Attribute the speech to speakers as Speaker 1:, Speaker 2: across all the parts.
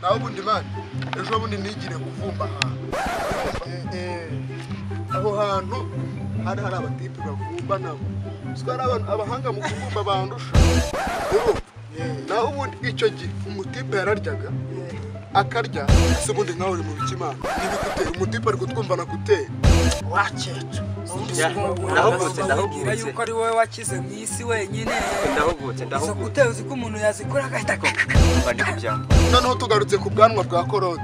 Speaker 1: Naho ubundi man ejo bundi nigire kuvumba ahantu. Aho hantu hari abatipe bavumba nabo. Siko ari abahanga mu kuvumba bandusha. Urumva? Naho ubundi icyo gihe umutipe yararyaga akarya se ubundi nkawe uri mu bikimana. Nibigutera umutipe ari kutwumva nakutera.
Speaker 2: Wakecu.
Speaker 3: Ndahugutse
Speaker 2: yuko ari wowe wakize mu isi wenyine.
Speaker 3: Ndahugutse.
Speaker 2: Kutera uzi ko umuntu yazikora agahita
Speaker 1: Noneho tugarutse ku bwanwa bwa korode.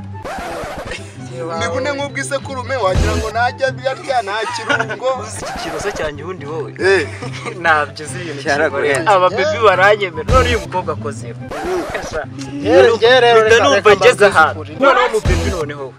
Speaker 1: Nibune nk'ubwisekurume wagira ngo najya byarya nta kirungo.
Speaker 3: Uzi iki kiroso cyanjye ubundi wowe. Ntabyo uzi ibintu cyaragoye. Aba baby baranyemera none uyu mukobwa akozeho.
Speaker 2: Rero
Speaker 3: numva ngeze ahantu. Noneho mu baby noneho.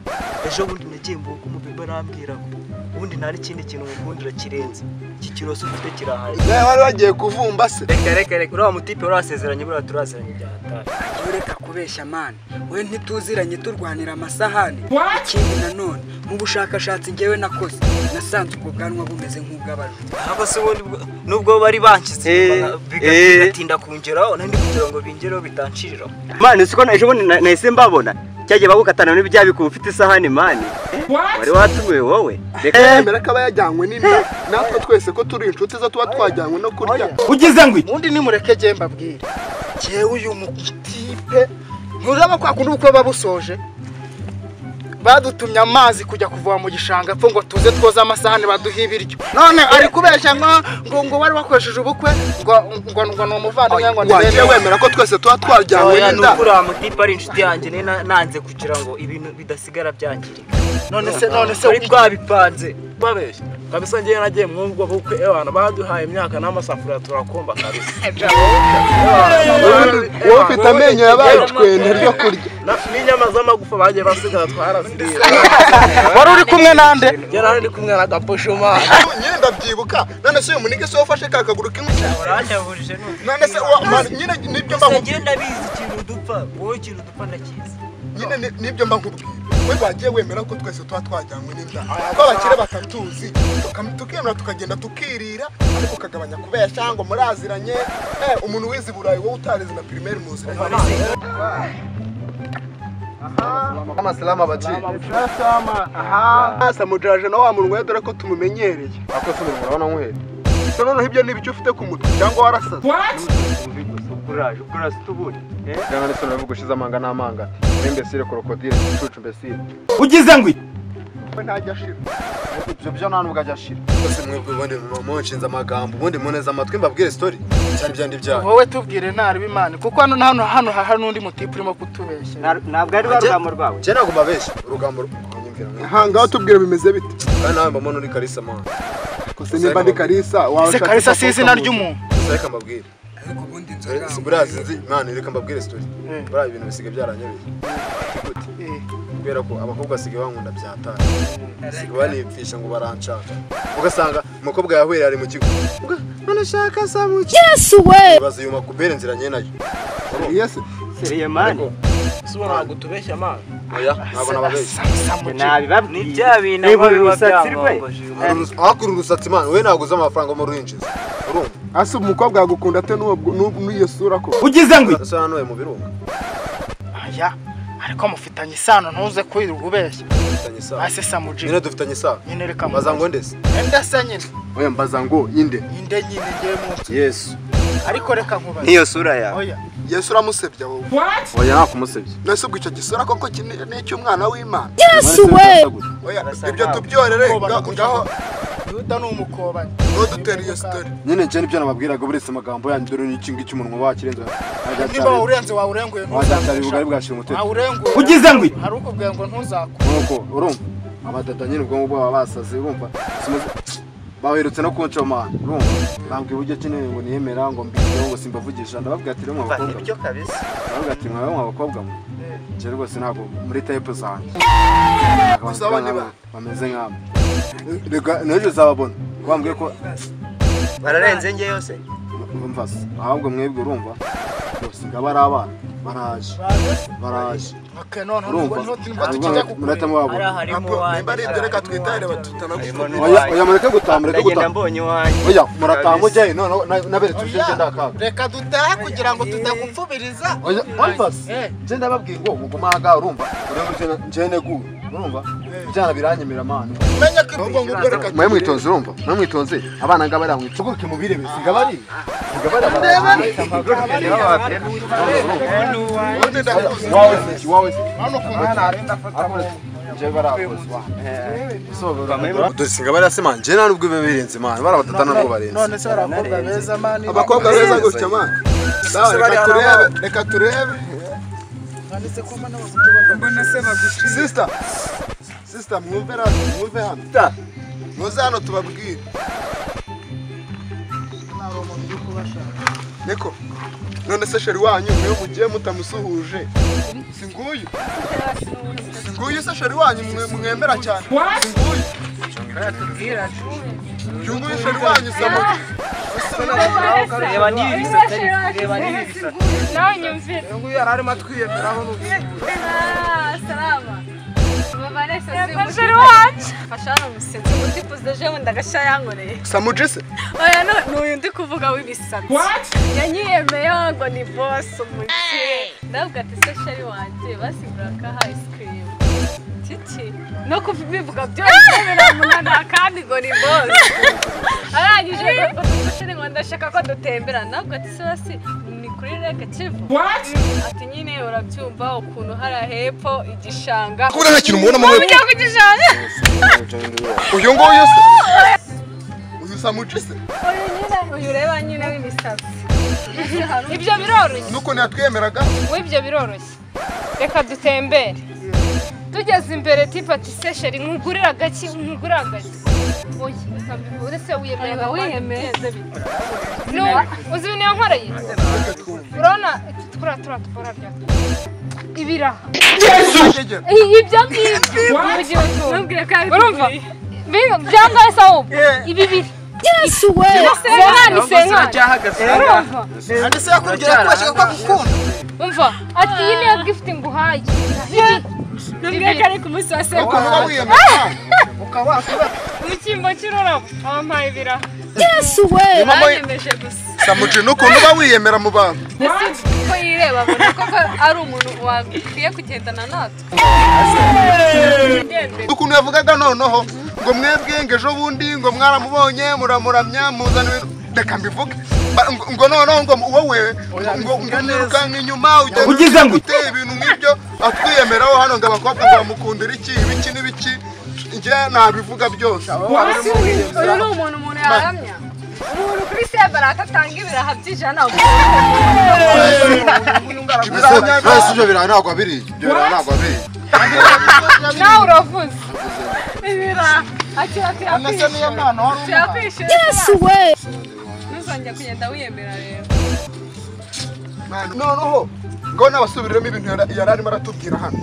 Speaker 3: Ejo bundi nagiye mbuka mu baby arambwira ngo ubundi nta n'ikindi kintu mukundira kirenze. Iki kiroso ufite kirahari.
Speaker 1: Nawe wari wagiye kuvumba se.
Speaker 3: Reka uriya mutipe urasezeranye buriya turaziranye bya hatari.
Speaker 2: Reka kubeshya man. We ntituziranye turwanira amasahani. Ikindi nanone mu bushakashatsi ngewe nakoze nasanze ubwo bwanwa bumeze nk'ubw'abajura.
Speaker 3: Ahubwo se ubundi nubwo bari banshyize bigatinda kungeraho nandi kugira ngo bingereho bitanciriraho.
Speaker 4: Man usiko ejo bundi nahise mbabona cyagiye bagukatana n'ibya bikuba ufite isahani man. Wari watumiwe wowe.
Speaker 1: Reka yemera ko aba yajyanywe n'inda natwe twese ko turi inshuti zo tuba twajyanywe no kurya.
Speaker 5: Ugize ngo
Speaker 2: ubundi nimureke nge mbabwire. Jewe uyu mutipe nturaba kwa kundi ubukwe babusoje badutumye amazi kujya kuvoma mu gishanga pfo ngo tuze twoza amasahani baduha ibiryo none ari kubeshya ngo wari wakoresheje ubukwe ngo ni umuvandimwe ngo ni
Speaker 1: wagiye wemera ko twese tuba twajyanywe n'inda.
Speaker 3: Nuko uriya mutipe ari inshuti yanjye nanze kugira ngo ibintu bidasigara byangirika.
Speaker 2: None se
Speaker 3: wari twabipanze
Speaker 6: babeshya kabisa ngiye nagiye mwumva bukwe abantu baduhaye imyaka n'amasafuriya turakomba kabisa.
Speaker 1: Wowe ufite amenyo yabaye icwende ryo kurya
Speaker 6: n'inyama z'amagufa bagiye basigara twarasiriye.
Speaker 2: Wari uri kumwe nande?
Speaker 6: Yari ari kumwe na Gaposhuma.
Speaker 1: Nyine ndabyibuka none se uyu munike se wafashe ka kaguru k'inkuta
Speaker 3: uranyahurije none.
Speaker 1: None se nyine nibyo mba
Speaker 3: ngiye ndabizi ikintu dupfa wowe ikintu dupfa ndakizi.
Speaker 1: Nyine nibyo mba nkubwira. We wagiye wemera ko twese tuba twajyanywe n'inda ko abakire batatuzi tukemera tukagenda tukirira ariko ukagabanya kubeshya ngo muraziranye. Umuntu wize i Burayi wowe utarize na primaire muziranye. Amasalama baci. Aha. Samujaje na wa munwe dore ko tumumenyereye.
Speaker 7: Ako se umuntu urabona nkuhere.
Speaker 1: Se noneho ibyo ni ibyo ufite ku mutwe cyangwa warasaze.
Speaker 4: Uburaje uburaje tuburi.
Speaker 7: Cyangwa ne sono bugushiza amanga n'amanga. Imbesire krokodile cucu mbesire.
Speaker 5: Ugize ngo
Speaker 1: we ntajya ashira.
Speaker 7: Ibyo byo nta nubwo ajya ashira. Bose mwebwe ubundi munshinze amagambo ubundi muneza amatwi mbabwire story cyane byandi byayo.
Speaker 2: Wowe tubwire ntari bimana kuko hano hano hari n'undi mutipe urimo kutubeshya.
Speaker 4: Ntabwo ari urugambo rwawe.
Speaker 7: Cye ntabwo mbabeshya urugambo rwanyumvira.
Speaker 1: Aha ngaho tubwire bimeze bite?
Speaker 7: Kandi nawe mbona uri Kalisa man.
Speaker 1: Kose nimba ndi Kalisa wawe
Speaker 2: se Kalisa si izina ry'umuntu.
Speaker 7: Reka mbabwire.
Speaker 2: Ariko ubundi inzoga
Speaker 7: buriya sinzi man reka mbabwire story. Buriya ibintu bisigaye byaranyobeye. Kubera ko abakobwa basigaye bankunda byatari. Basigaye banipfisha ngo baranshaka. Ugasanga umukobwa yahwera ari mu kigo. None shaka samuki.
Speaker 8: Yesu we.
Speaker 7: Bazi yuma kubera inzira nye nayo.
Speaker 1: Yes.
Speaker 4: Seriye man.
Speaker 6: Subona ntabwo tubeshya man.
Speaker 7: Oya ntabwo nababeshya.
Speaker 4: Nabibabwiye.
Speaker 3: Ni bya bintu
Speaker 4: urusatsi rwe.
Speaker 7: Akura urusatsi man we ntabwo uzi amafaranga mu ruhinjiza. Urumva?
Speaker 1: Ase umukobwa yagukunda ate n'uwo sura ko.
Speaker 5: Ugize ngo
Speaker 7: asa hano mu birunga.
Speaker 2: Aya ariko mufitanye isano ntuze kwirirwa ubeshya.
Speaker 7: Dufitanye isano.
Speaker 2: Ase Samuji.
Speaker 7: Nyine dufitanye isano.
Speaker 2: Nyine reka
Speaker 7: mbaza ngo ndese.
Speaker 2: Ndese nyine.
Speaker 7: Oya mbaza ngo inde.
Speaker 2: Inde nyine ngiye munsi.
Speaker 7: Yesu.
Speaker 2: Ariko reka nkubaze.
Speaker 4: Niyo sura yawe.
Speaker 2: Oya.
Speaker 1: Yesu uramusebya wowe.
Speaker 7: Oya nakumusebya.
Speaker 1: Nase ubwo icyo gisura koko ni icy'umwana w'Imana.
Speaker 8: Yesu we.
Speaker 1: Oya ibyo tubyorere ngaho.
Speaker 2: Yuda ni umukobanye.
Speaker 1: Nodutera iyo story.
Speaker 7: Nyine nje nibyo nababwiraga buretse amagambo yanyu dore ni iki ngiki umunwa wakirenze.
Speaker 2: Niba wawurenze wawurenguye
Speaker 7: ntuzakuye. Ubugari bwashira umutwe.
Speaker 2: Wawurenguye.
Speaker 5: Ugize ngo
Speaker 2: hari ukubwiye ngo ntuzakuye.
Speaker 7: Nuko urumva abatata nyine ubwo ngubwo baba basaze urumva. Baherutse no kunshoma urumva. Bambwiye uburyo kinene ngo niyemera ngo mbiteho ngo simbavugisha ndababwira ati rero mwa bakobwa.
Speaker 4: Nibyo kabisa.
Speaker 7: Ndababwira ati mwa bakobwa mwe. Nje rwose ntabwo muri type zanjye. Bameze nk'amwe. Reka n'ejo uzababona. Wambwiye ko
Speaker 4: bararenze nge yose.
Speaker 7: Umva se ahubwo mwebwe urumva bose ngaba ari abana. Baraje. Baraje.
Speaker 2: Okay, none urumva tukijya
Speaker 7: kukureta mwabo.
Speaker 1: Nimba ari ibyo reka twitahire batutanagufa.
Speaker 7: Oya oya mureke gutaha mureke gutaha.
Speaker 4: Mbonye iwanjye.
Speaker 7: Oya murataha mujyayo none naberetse uje nje ndakaga.
Speaker 2: Reka dutahe kugira ngo tutagupfubiriza.
Speaker 7: Oya Olivas. Nje ndababwiye ngo mugume aha urumva. Urumva nje neguye. Urumva? Byana biranyemera mano.
Speaker 1: Menya ko ubwo ngubwo reka
Speaker 7: mwe mwitonze urumva? Mwe mwitonze abana ngaba ari mwicuguruke mubirebe siga bari. Siga bari. Wawe se wawe se.
Speaker 2: Hano ku mwana arenda afata
Speaker 7: nje barakozwa. So singa bari asema nje nta nubwo birenze man. Barabatata nubwo barenze.
Speaker 2: None se abakobwa beza man.
Speaker 1: Abakobwa beza gutya man. Reka turebe, reka turebe. Sister, sister, mwumve hano, mwumve hano. Muze hano tubabwire. Niko, none se sheri wanyu mwe mugiye mutamusuhuje. Si nguyu. Si nguyu se sheri wanyu mwemera cyane. Si nguyu. Uyu nguyu sheri wanyu samuki.
Speaker 3: Reba nibi bisatari, reba nibi bisatari.
Speaker 5: Nawe nyumvira.
Speaker 6: Uyu nguyu yararimo atwiyemeraho n'ubu.
Speaker 5: Ah, salama. Sheri wacu. Fasha hano musetse umutipuze je wenda agasha yankoreye.
Speaker 1: Samuje se?
Speaker 5: Oya no, n'uyu ndi kuvuga w'ibisatsi. Yanyiyemeyeho ngo ni boss umukire. Ndavuga ati se sheri wanjye basigura ka ice cream. Titi no kubivuga byose biramunana kandi ngo ni boss. Arangije ngo dushire ngo ndashaka ko dutembera nabwo ati se basi ni kuri reka Kivu. Ati nyine urabyumva ukuntu hari hepfo igishanga.
Speaker 1: Kubura nta kintu mubona mu
Speaker 5: ujya ku gishanga.
Speaker 1: Uyu nguyu se. Uyu Samuje se.
Speaker 5: Uyu nyine uyu ureba nyine w'imisatsi. Ibyo biroroshye.
Speaker 1: Nuko ntiyatwemeraga.
Speaker 5: We ibyo biroroshye. Reka dutembere. Tugeze imbere tipa ati se sheri nkugurira agaki nkugurira agaki. Oya uretse wiyemera wiyemeze bite. No uzi ibintu yankoreye. Urabona tukura turakora bya. Ibiraha. Ibyo ngibyo. Urumva? Byangaye sawo. Ibi biri. Yesu we. Senkani senkani. Urumva?
Speaker 2: Andi se yakubwira ko bashaka ko agukunda.
Speaker 5: Umva ati iyi niyo gift nguhaye. Nubwiye ko ari ku munsi wa sekuru. Mu cyimbo cy'ururabo wampaye ibiraha.
Speaker 8: Yesu we.
Speaker 5: Banyemeje gusa.
Speaker 1: Samuje n'ukuntu uba wiyemera mu bantu.
Speaker 5: Ese ko yireba abona koko ari umuntu wakwiye kugendana natwe.
Speaker 1: Ukuntu yavugaga noneho ngo mwebwe ngo ejo bundi ngo mwaramubonye muramuramya muzana ibintu reka mbivuge ngo noneho ngo wowe ngo mwirukanka inyuma ugenda uteye ibintu nk'ibyo atwiyemeraho hano ngo abakobwa ngo bamukundira iki ibiki n'ibiki njye nabivuga byose.
Speaker 5: Uyu ni umuntu umuntu yaramya. Umuntu kuri sebarata atanga ibiraha by'ijana.
Speaker 7: Ese ibyo biraha ntabwo abiriye. Ibyo biraha ntabwo abiriye.
Speaker 5: Nawe uravuze. Ibiraha. Akira tuyakwishyura. Tuyakwishyura.
Speaker 8: Yesu we.
Speaker 5: Ntuzongere kugenda wiyemera rero.
Speaker 1: Noneho ngo nabasubiriremo ibintu yari arimo aratubwira hano.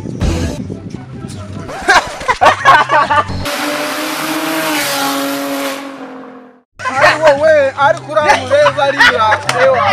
Speaker 2: Wowe ariko uramureba ariya ewa